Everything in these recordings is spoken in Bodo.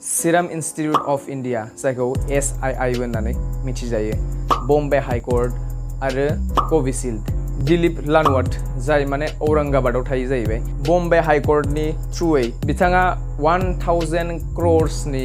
Serum Institute of India जायखौ SII होननानै मिथिजायो, बम्बे हाई कोर्ट आरो कोविशील्ड। दिलीप लानवाट जाय माने औरंगाबादाव थायो जाहैबाय। बम्बे हाई कोर्टनि थ्रुयै बिथाङा 1000 क्र'र्सनि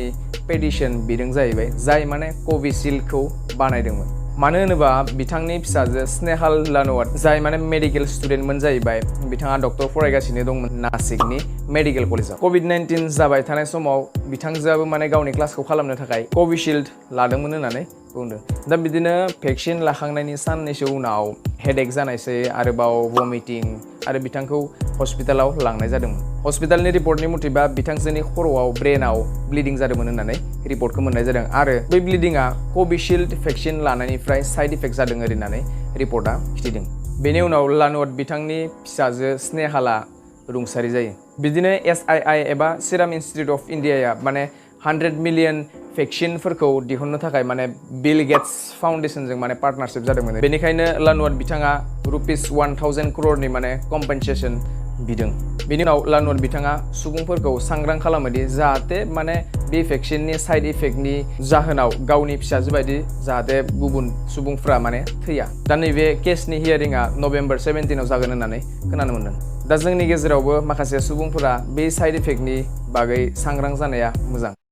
पेटिशन बिदों जाहैबाय, जाय माने कोविशील्डखौ बानायदोंमोन। मानो होनोबा बिथांनि फिसाजो स्नेहाल लानवाट जाय माने मेडिकेल स्टुडेन्टमोन जाहैबाय, बिथाङा डक्टर फरायगासिनो दंमोन नासिकनि मेडिकेल कलेजाव। कोविड-19 जाबाय थानाय समाव बिथांजोआबो माने गावनि क्लासखौ खालामनो थाखाय कोविशील्ड लादोंमोन होननानै बुंदों। दा बिदिनो भेक्सिन लाखांनायनि साननैसो उनाव हेडेक जानायसै, आरोबाव वमिटिं, आरो बिथांखौ हस्पिटालाव लांनाय जादोंमोन। हस्पिटालनि रिपर्टनि मथेबा बिथांजोनि खर'आव ब्रेनाव ब्लिडिं जादोंमोन होननानै रिपर्टखौ मोननाय जादों, आरो बै ब्लिडिंआ कोविशील्ड भेक्सिन लानायनिफ्राय साइड इफेक्ट जादों होननानै रिपर्टआ खिथिदों। बेनि उनाव लानवाट बिथांनि फिसाजो स्नेहाला रुंसारि जायो। बिदिनो SII एबा सिराम इन्स्टिट्युट अफ इन्डियाया माने 100 मिलियन भेक्सिनफोरखौ दिहुननो थाखाय माने बिल गेट्स फाउन्डेसनजों माने पार्टनारशिप जादोंमोन। बेनिखायनो लानवाट बिथाङा ₹1000 क्र'रनि माने कम्पेनसेसन बिदों। बेनि उनाव लानवाट बिथाङा सुबुंफोरखौ सांग्रां खालामोदि जाहाथे माने बे भेक्सिननि साइड इफेक्टनि जाहोनाव गावनि फिसाजो बायदि जाहाथे गुबुन सुबुंफ्रा माने थैया। दा नैबे केसनि हियारिंआ नभेम्बर 17 जागोन होननानै खोनानो मोन्दों। दा जोंनि गेजेरावबो माखासे सुबुंफोरा बे साइड इफेक्टनि बागै सांग्रां जानाया मोजां।